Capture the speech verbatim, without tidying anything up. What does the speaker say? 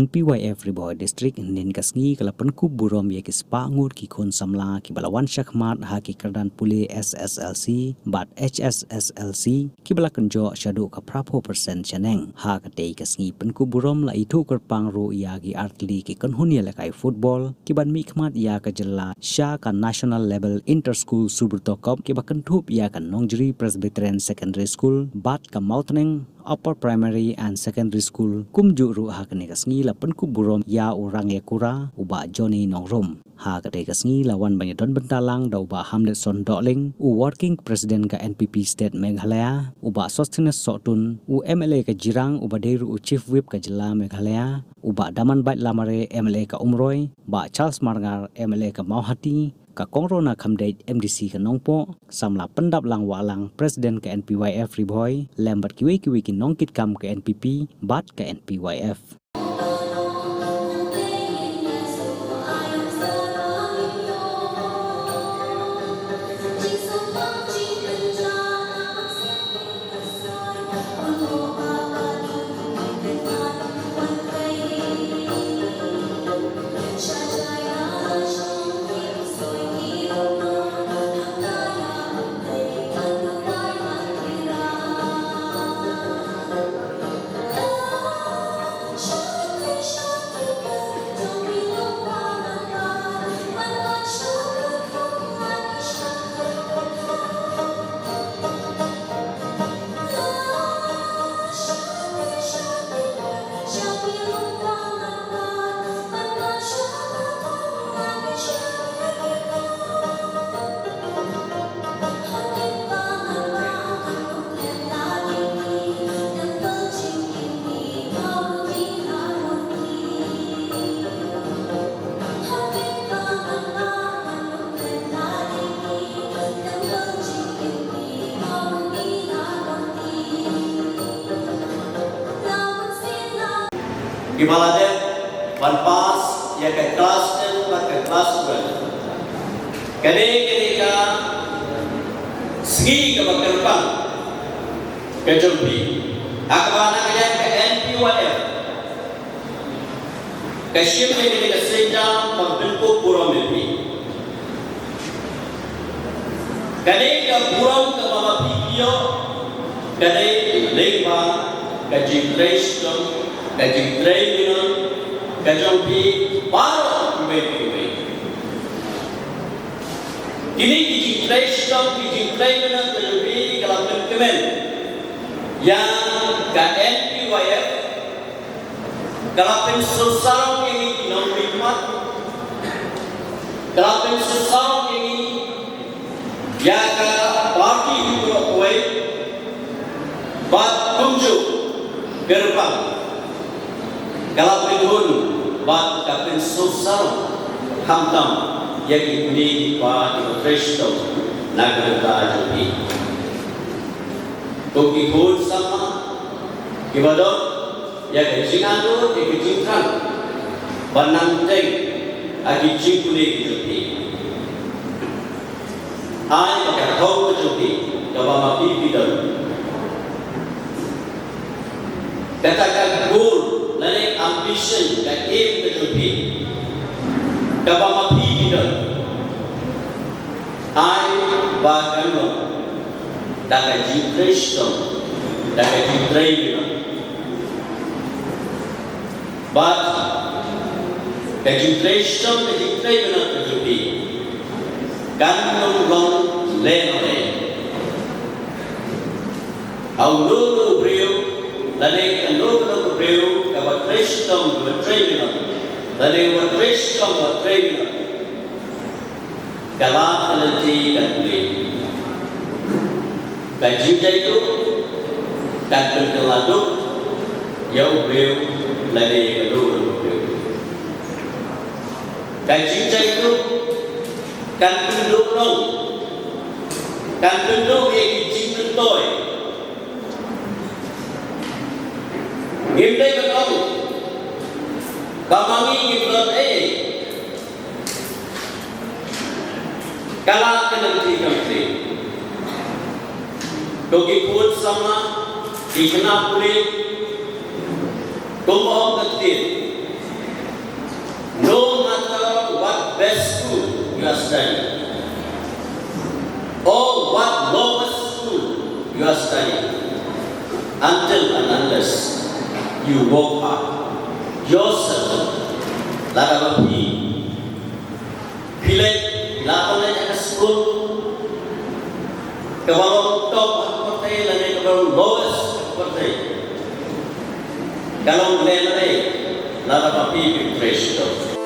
N P Y F Ri Bhoi District, hynnin ka sngi ka la pynkup burom ïa ki spah ngut ki khun samla kiba la wan shakhmat ha ki kyrdan pule S S L C bad H S S L C, kiba la kynjoh shaduh ka phra phew percent shaneng. Ha katei ka sngi pynkup burom la ithuh kyrpang ruh ïa ki artylli ki kynhun ïalehkai football kiban mihkhmat ïa ka jylla sha ka National Level Inter School Subrata Cup, kiba kynthup ïa ka Nongjri Presbyterian Secondary School bad ka Mawtneng Upper Primary and Secondary School. Kumjuh ruh ha kane ka sngi la pynkup burom ïa u Rangïakura, u Bah Johnny Nongrum. Ha katei ka sngi la wan ban ïadon bynta lang da u Bah Hamletson Dohling, u Working President ka N P P State Meghalaya, u Bah Sosthenes Sohtun, u M L A ka Jirang uba dei ruh u Chief Whip ka jylla Meghalaya, u Bah Damanbait Lamare, M L A ka Umroi, Bah Charles Marngar, M L A ka Mawhati, ka Kong Rona Khamdeit, M D C ka Nongpoh, samla pyndap lang wah lang, President ka N P Y F Ri Bhoi, lem bad kiwei kiwei ki nongkitkam ka N P P bad ka N P Y F. Kiba la dep ban pass ïa ka klas ten bad ka klas twelve. Kane, kane ka sngi kaba kyrpang ka jong phi. Ha kaba na ka liang ka N P Y F ka shim ïa kane ka sienjam ban pynkup burom ïa phi. Kane ka burom kaba ma phi phi ïoh ka dei lyngba ka jingtrei shitom, ka jingtrei minot ka jong phi baroh kiwei kiwei. Kine ki jingtrei shitom, ki jingtrei minot ka jong phi ka la pynkmen ïa ka N P Y F. Ka la pynsngewsarong ïa ngi ki nongmihkhmat. Ka la pynsngewsarong ïa ngi ïa ka party hi baroh kawei. Bad kumjuh kyrpang ka la pynhun bad ka pynsngewsarong khamtam ïa kine kiba, kiba trei shitom na ka bynta jong phi. Ko ki khun samla kiba don ïa ka jingangnud, ïa ka jingthrang ban nang teng ha ki jingpule ki jong phi. Ai ba ka thong ka jong phi kaba ma phi phi don, kata ka goal lane ambition, ka aim ka jong phi kaba ma phi phi don, ai ba kan long da ka jingtrei shitom, da ka jingtrei minot. Bad ka jingtrei shitom, ka jingtrei minot ka jong phi kan ym long lehnohei. Uno uno u briew lane kano kano ka briew kaba trei shitom, kaba trei minot, lane uba trei shitom, uba trei minot, ka lad ka lynti kan plie. Ka jingjaituh kan pynkylla duk ïa u briew lane ïa kano kano ka briew. Ka jingjaituh kan pynduh nong, kan pynduh ïa ki jingmyntoi. Ngim dei ban ong ba ma ngi ngim don ei ei. Ka lad ka lynti kam plie. To ki khun samla, ki khynnah pule, kumba ong ka ktien, best school you are studying, or what lowest school you are studying, until and unless you work hard yourself, lada ba phi, phi leit, la phi leit ha ka school kaba long top ha ka pyrthei lane kaba long lowest ha ka pyrthei, ka long lehnohei lada ba phi phi trei shitom.